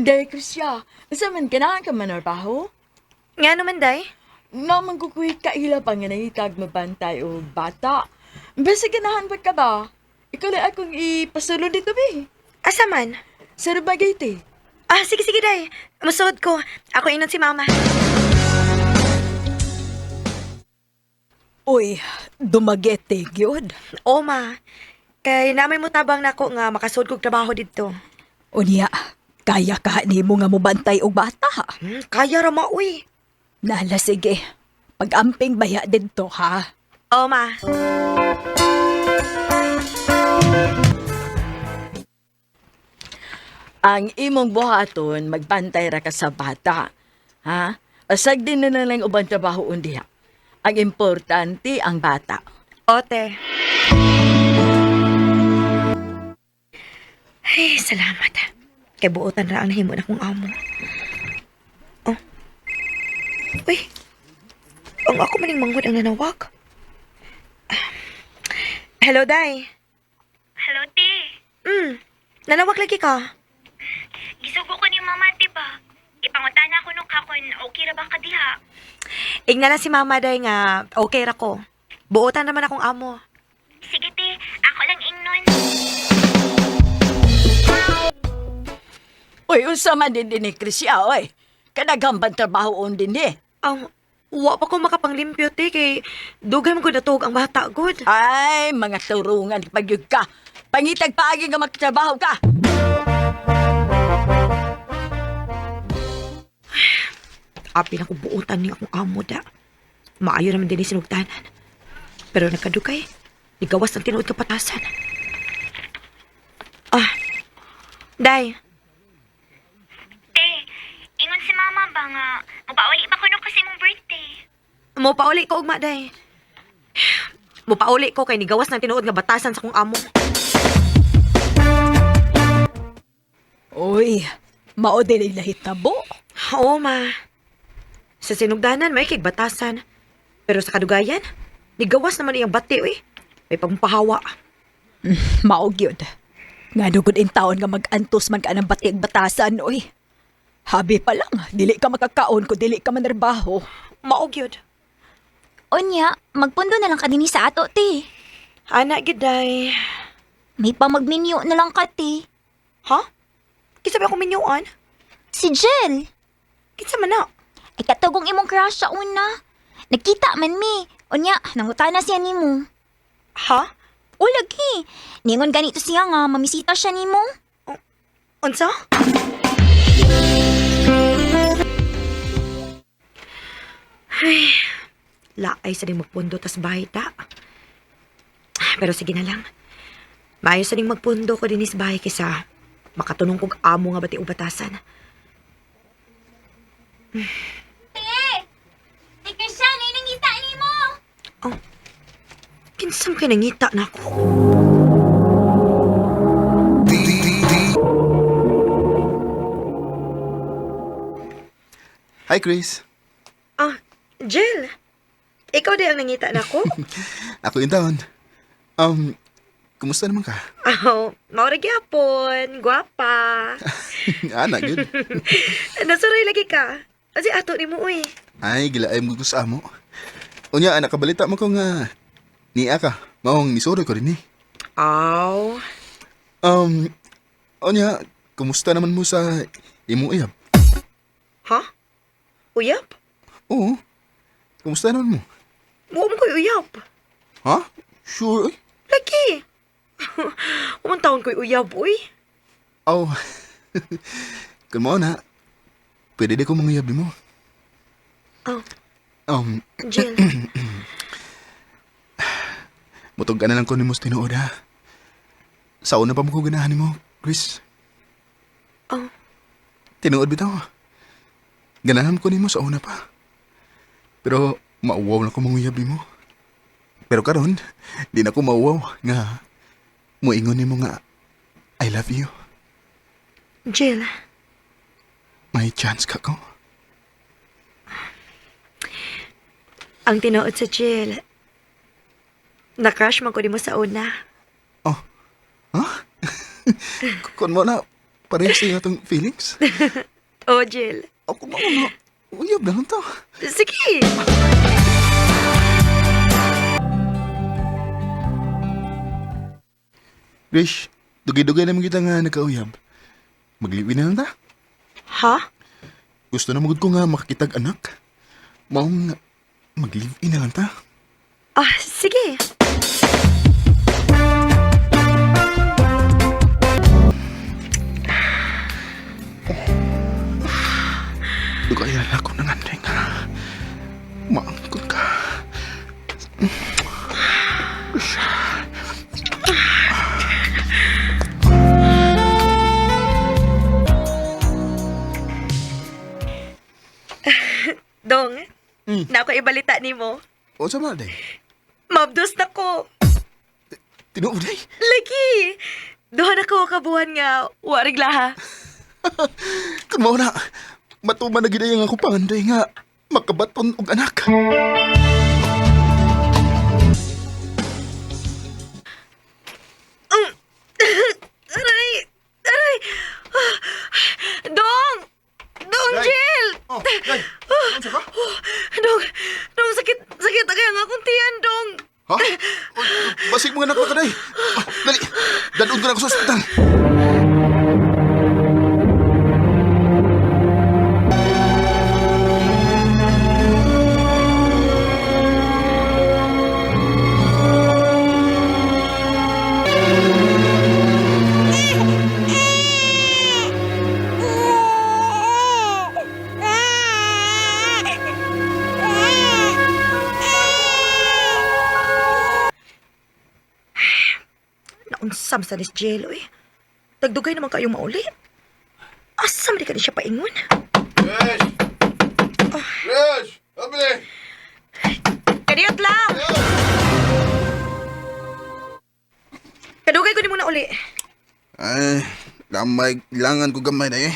Day, Krisya, unsa man ganahan ka manarbaho? Nga naman, day. Naman ko kuy kaila pa nga nangitag mabantay o bata. Basta ganahan pa ka ba? Ikaw lang akong ipasulod dito, be. Asa man? Sa Dumaguete. Ah, sige, sige, day. Musuod ko. Ako inon si mama. Uy, Dumaguete gyud. O, ma. Kay namay mo tabang nako nga makasuod kog trabaho didto. Unya, kaya ka nimo nga mobantay og bata. Kaya ra ma, uy. Nala sige. Pag-amping baya didto ha. O, ma. Ang imong buhaton, magbantay ra ka sa bata. Ha? Asag din na lang ubang trabaho diha. Ang importante, ang bata. Ote. Ay, salamat. Kay buotan ra ang nahimo na kong amo. Oh. Uy. Ang ako maning manghod ang nanawag. Ah. Hello, Day. Hello, te. Nanawag lagi ka. Gisugo ko ni mama, te ba? Ipangutana ko nung kakon, okay ra ba ka diha? Igna lang si Mama Day nga okay ra ko. Buotan naman akong amo. Sige, te. Ako lang ingnon. Uy, unsa man din din ni Krisya, oy. Kadaghang trabaho on din eh. Ang wa pa ko makapanglimpyo te kay dugay man gud natuog ang bata gud. Ay, mga turungan pagyud ka. Pangitag paagi nga magtrabaho ka. Api na ko buotan ni akong amo da. Maayo naman din ni sinugtanan. Pero nagkadugay, nigawas ang tinuod kapatasan. Ah, Day, Te, ingon si mama ba nga, mapauli ba ko nung kasi mong birthday? mo pauli ko ugma, Day. Mo pauli ko kay nigawas ng tinuod nga batasan sa kong amo. Uy, mao din nahitabo. Oo, ma. Sa sinugdanan, may kig batasan. Pero sa kadugayan, nigawas naman iyang bati, uy. May pagpahawa. Mao gyud. Nga dugod in taon nga mag-antos man ka ng bati ang batasan, uy. Habi pa lang, dili ka makakaon kung dili ka manarbaho. Maog yun. Unya, magpundo na lang ka dinhi sa ato, te. Ana, giday. May pamagminyo na lang ka, te. Ha? Kinsa ba akong minyuan? Si Jill. Kinsa man na? Ay katugong imong crush sa una. Nagkita man mi. Unya, nangutana siya nimo. Ha? O lagi. Ningon ganito siya nga, mamisita siya nimo. Unsa? Ay, laay sa ding magpundo tas bahay ta. Pero sige na lang. Maayo sa ding magpundo ko dinis bahay kaysa makatunong kog amo nga bati ubatasan. Te, Christian, ay nangita nimo. Oh, kinsam kay nangita na ako. Hi, Chris. Ah, Jill. Ikaw di ang nangita na ako? Ako yung taon. Um, kumusta naman ka? Oh, maura gyapon, gwapa. Ana, good. Nasuroy lagi ka. Asi ato nimo uy. Ay, gilaay mo ko sa amo. Unya, anak, kabalita mo ko nga. Niya ka. Maong nisuro ko rin eh. Aw. Um, unya, kumusta naman mo sa imo uyab? Ha? Uyap? Oo. Kumusta naman mo? Wa mo ko'y uyap. Ha? Sure, uy. Lagi. Umang taon ko'y uyab, uy. Oh. Kung mo na, pwede di ko manguyab mo. Oh, Jill. Mutog ka na lang ko ni mo sa tinuod, ha? Sa una pa mo ko ganahan mo, Chris. Oh. Tinuod bitaw. Ganahan ko nimo sa una pa. Pero mauwaw na ko manguyab nimo. Pero karon, di na ko mauwaw nga muingon nimo nga I love you. Jill. May chance ka ko. Ang tinuod sa Jill. Na-crush man ko nimo sa una. Oh. Ha? Kun mo na, Parehas sa atong feelings. Oh, Jill. Ako ba na? Uyab na lang ta. Sige. Rish, dugay-dugay naman kita nga nagkauyab. Magliwin na lang ta. Ha? Gusto na magud ko nga makakitag anak. Maong mag-live-in na lang ta. Ah, sige. Dugay na ako ng anday nga. Maangkot ka. Dong, na ako ibalita nimo. O sa mga day? Mabdos na ko. Tinuod day. Lagi. Duha na ko kabuhan nga warig laha. Kung mao na, matuman na gid ang ako pangandoy nga makabaton og anak. Aray! Aray! Ah, Dong! Dong, Day! Jill! Oh, day. Unsa ka? Dong, dong, sakit, sakit na kaya nga akong tiyan, dong. Ha? Oh, basig mga anak na ka, day. Ah, dali, dadun ko na ako sa ospital. Naunsam sa ni Jill, eh. Tagdugay naman kayong mauli. Asa man di ka ni siya paingon? Yes! Yes! Abli! Kadiyot lang! Kadugay ko ni muna uli. Ay, lamay, langan ko gamay na eh.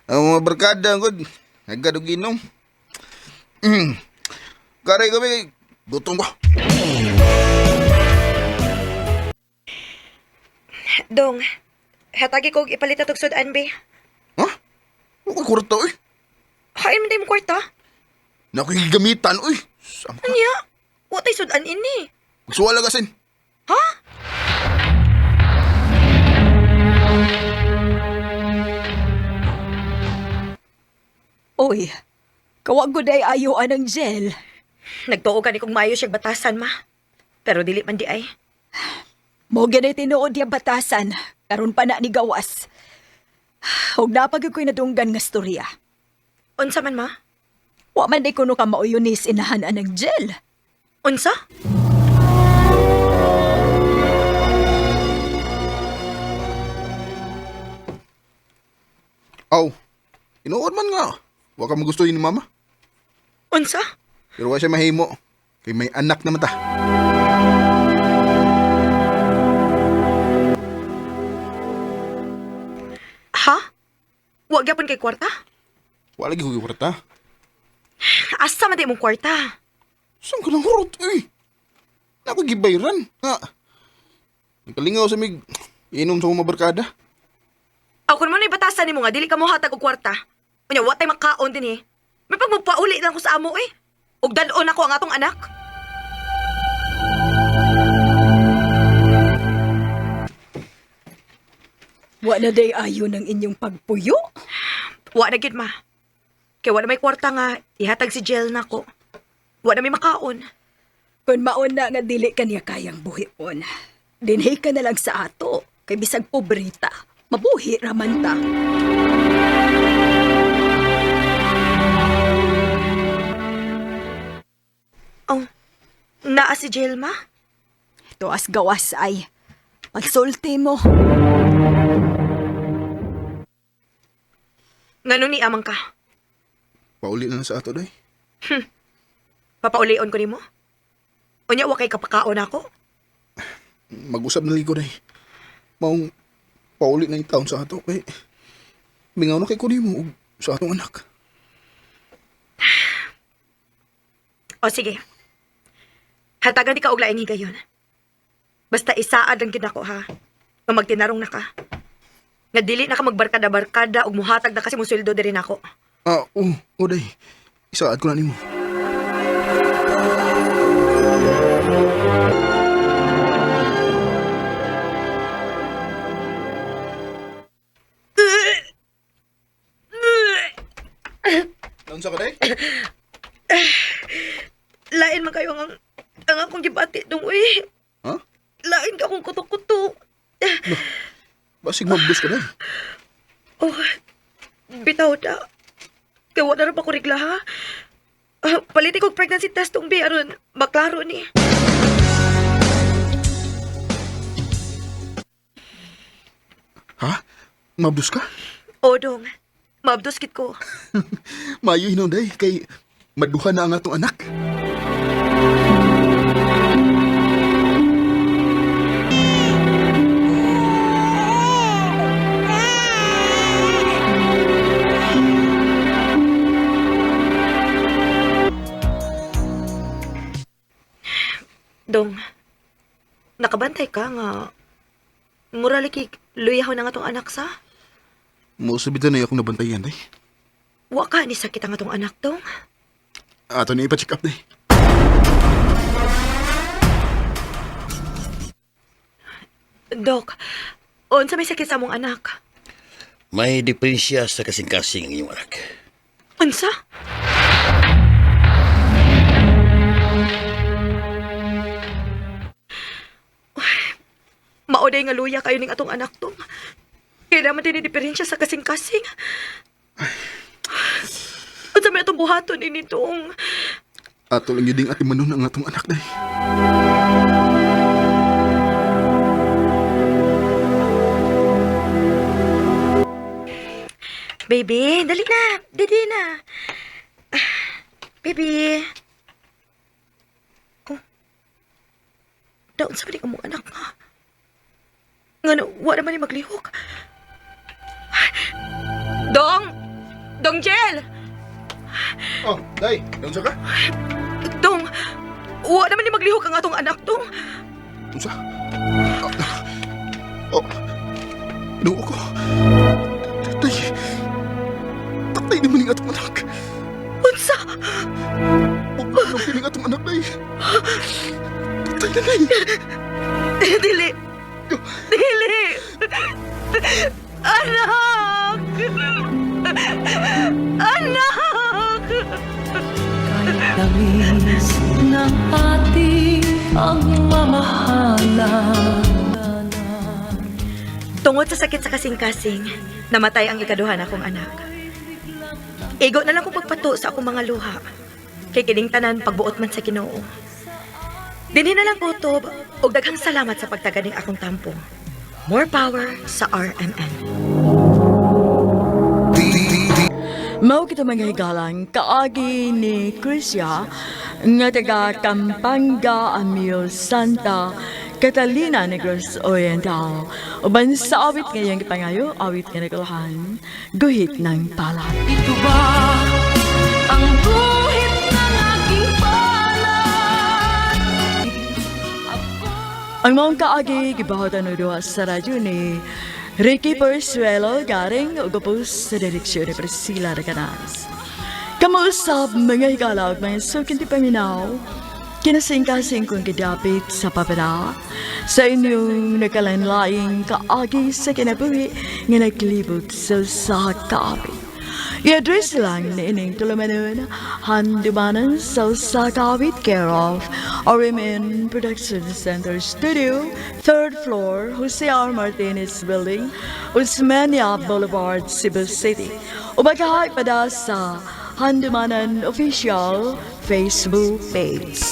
Ang mga barkada, god, nagkadog inom. Karay kami, gutom ko. Dong, hatagi ko og ipalit na sudan, be. Ha? Huwag kwarta, oy. Hain man tayo mong kwarta. Na ako'y gamitan, oy. Sama ka. Anya? Wa tay sudan ini. Magsuwala kasin. Ha? Uy, kawag ko day ayo anang gel. Nagtuo gani kong maayo siyang batasan, ma. Pero dili man di ay. Mo ganay tinuod yung batasan. Karon pa na ni gawas. Huwag na pag ko'y nadunggan nga storya. Unsa man, ma? Wa man di kuno ka mauyunis inahan anang gel. Unsa? Aw, inuod man nga. Huwag ka magustuhin ni mama. Unsa? Pero wa siya mahimo. Kay may anak naman ta. Ha? Wa gyapon kay kwarta? Wala lagi ko kwarta. Asa man di mong kwarta? Saan ka nang hurot, uy? Na ako gibayran. Nga. Nagkalingaw sa mig, inom sa akong mabarkada. Aw kun mo na batasan nimo nga dili ka mohatag og kwarta. Unya wa tay makaon dinhi. May pagmupauli lang ko sa amo eh. Ug dal-on ako ang atong anak. Wa na day ayo ng inyong pagpuyo. Wa na gyud ma. Kay wa na may kwarta nga ihatag si Jill nako. Wa na may makaon. Kung maon na nga dili kaniya kayang buhion. Dinhi ka na lang sa ato. Kay bisag pobrita, mabuhi raman ta. Oh, naa si Jill ma? Tuas gawas ay. Pagsulti mo. Ngano ni amang ka? Pauli na lang sa ato, day. Papaulion ko nimo? Unya wa kay kapakaon ako? Mag-usap na lang ko, day. Maong pauli na yung taon sa ato. Kay, mingaw na kay kunin mo ug sa atong anak. O sige. Hatagan di ka og laing higayon. Basta isaad lang gyud ako ha. Nga magtinarong na ka. Nga dili na ka magbarkada-barkada ug muhatag na kasi mong sweldo diri nako. Ah, oh, oh, day. Isaad ko na nimo. Naunsa ka, day? Lain man kayo ang akong gibati dong uy. Ha? Lain ka akong kuto-kuto. Basig mabdos ka, day. Oh, bitaw na. Kaya wala na pa ko regla ha. Ah, palitin kog pregnancy test tong bi aron maklaro ni. Ha? Mabdos ka? O dong, maabdos kit ko. Maayo hinon, day. Kay maduha na ang atong anak. Dong, nakabantay ka nga mura lagi luyaw na nga tong anak sa. Muusabit na akong nabantayan, day. Wa ka ni sakit ang atong anak dong. Ato na ipa-check up, day. Dok, unsa may sakit sa among anak? May diferensya sa kasing-kasing ang iyong anak. Unsa? Maoday nga luya kayo ning atong anak tong. Kaya naman din diferensya sa kasing-kasing. Unsa may atong buhaton ini tong? Ato lang yun ding atimanon ang atong anak, day. Baby, dali na. Dali na. Ah, baby. Oh. Daon sa balik among anak nga. Nga no, wala man ni maglihok. Dong! Dong Jel! Oh, day. Naunsa ka? Dong! Wala naman ni maglihok ang atong anak, Dong. Unsa? Ah, oh. Inuo ko. Day. Patay naman ang atong anak. Unsa? Huwag na atong anak, day. Patay na, day. Dili. Dili. Anak! Anak! Tamis ng ating pagmamahalan. Tungod sa sakit sa kasing-kasing, namatay ang ikaduha na akong anak. Igo na lang kong pagpato sa akong mga luha. Kay kining tanan pagbuot man sa Ginoo. Dinhi na lang kutob ug daghang salamat sa pagtaga ning akong tampo. More power sa RMN. Mao kita mga higalang kaagi ni Crisia nga taga Campanga Amil Santa Catalina Negros Oriental. Uban sa awit ngayong gipangayo, awit nga nagulahan, guhit ng palad. Ito ba ang guhit ng aking palad? Ang maong kaagi gibahotan og duha sa radyo ni Ricky Persuelo garing ug gupos sa direksyon ni Priscilla Recanas. Kamuusap mga higala ug mga suking paminaw, kinasing-kasing kong gidapit sa papara sa inyong nakalanlaing kaagi sa kinabuhi nga naglibot sa usa ka awit. I-address lang ni ining tulumanon, handumanan sa usa ka awit, care of RMN Production Center Studio, third floor, Jose R. Martinez Building, Osmeña Boulevard, Cebu City. O magahay pa da sa Handumanan Official Facebook page.